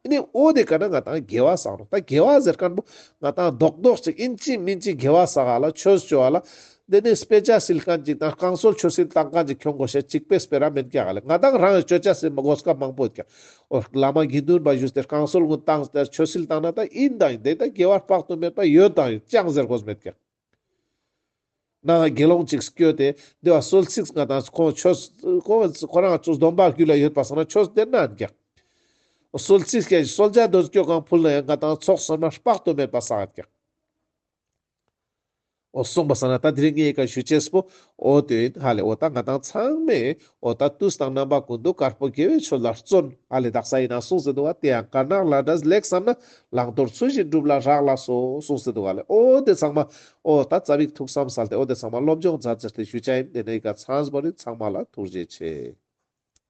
ཨེ་ནེ་འོ་དེ་ཀ་ན་ང་ཏང་དགེ་བ་བསགས་ནོག། ད་དགེ་བ་ཟེར་ཁན་པོ་ང་ཏང་རྡོག་རྡོག་ཅིག་ཨིན་ཅི་མིན་ཅི་དགེ་བ་བསགས་ལ་ཆོས་ཅོ་ལ་དེ་ནེ་དཔེ་ཆ་སིལ་ཁན་ཅིག་དང་རྐང་སོལ་ཆོས་སིལ་བཏང་ཁན་ཅིག་ཁྱོང་གོས་ཤེས་ཅིག་པེ་སྤེ་ར་མེན་ཀྱག་ལེ། ང་ཏང་རང་ཡང་ཅོ་ཅེས་སི་གོ་སྐབས་མང་པོ་ཡོད་ཀྱག། འོ་བླ་མ་དགེ་འདུན་པ་ཞུས་ཏེ་རྐང་སོལ་གུན་བཏང་སྟེ་ཆོས་སིལ་བཏང་ན་ད་ཨིན་དང་ཨིན་དེ་ད་དགེ་བ་དཔག་ཏུ་མེད་པ་ཡོད་དང་ཡོད་ཅང་ཟེར་གོས་མེད་ཀྱག། ནང་དགེ་སློང་ཅིག་སྐྱོད་དེ་དེ་བ་གསོལ་ཚིགས་ང་ཏང་ཁོང་ཆོས་ཁོ་ཁོ་རང་ཆོས་སྡོམ་པ་རྒྱུད་ལ་ཡོད་པ་སང་ན་ཆོས་དེ་ན་ཨིན་ཀྱག། གསོལ་ཚིགས་ཀྱི་གསོལ་ཇ་དོན་སྐྱོ་གང་ཕུལ་ན་ཡང་ང་ཏང་ཚོགས་སོན་མ་དཔག་ཏུ་མེད་པ་བསགས་ཀྱག། འོ་གསུངས་པ་སང་ན་ད་དེ་རིང་ངས་ཀ་ཞུ་ཅེས་པོ་འོ་དེ་ཡིན། ཧ་ལེ་འོ་ད་ང་དང་ཚང་མས་འོ་ད་དུས་དང་རྣམ་པ་ཀུན་ཏུ་དཀར་པོ་དགེ་བའི་ཆོས་ལ་བརྩོན། ཧ་ལེ་དག་ས་ཡིན་ན་གསུངས་ཟེར་འདུག་བ། དེ་ཡང་དཀར་ནག་ལས་འབྲས་ལེགས་བསམ་ན། བླང་དོར་ཚུལ་བཞིན་སྒྲུབ་ལ་རག་ལས་སོ་གསུངས་ཟེར་འདུག་བ་ལེ། འོ་དེ་ཚང་མ་འོ་ད་ཙ་པིག་ཐུགས་བསམ་སལ་ཏེ་འོ་དེ་ཚང་མ་སློབ་སྦྱོང་མཛད་ཟེར་ཏེ་ཞུ་ཅེས་ཡིན། དེ་ནས་ཀ་ཚང་མ་རི་ཚང་མ་ལ་ཐུགས་རྗེ་ཆེ།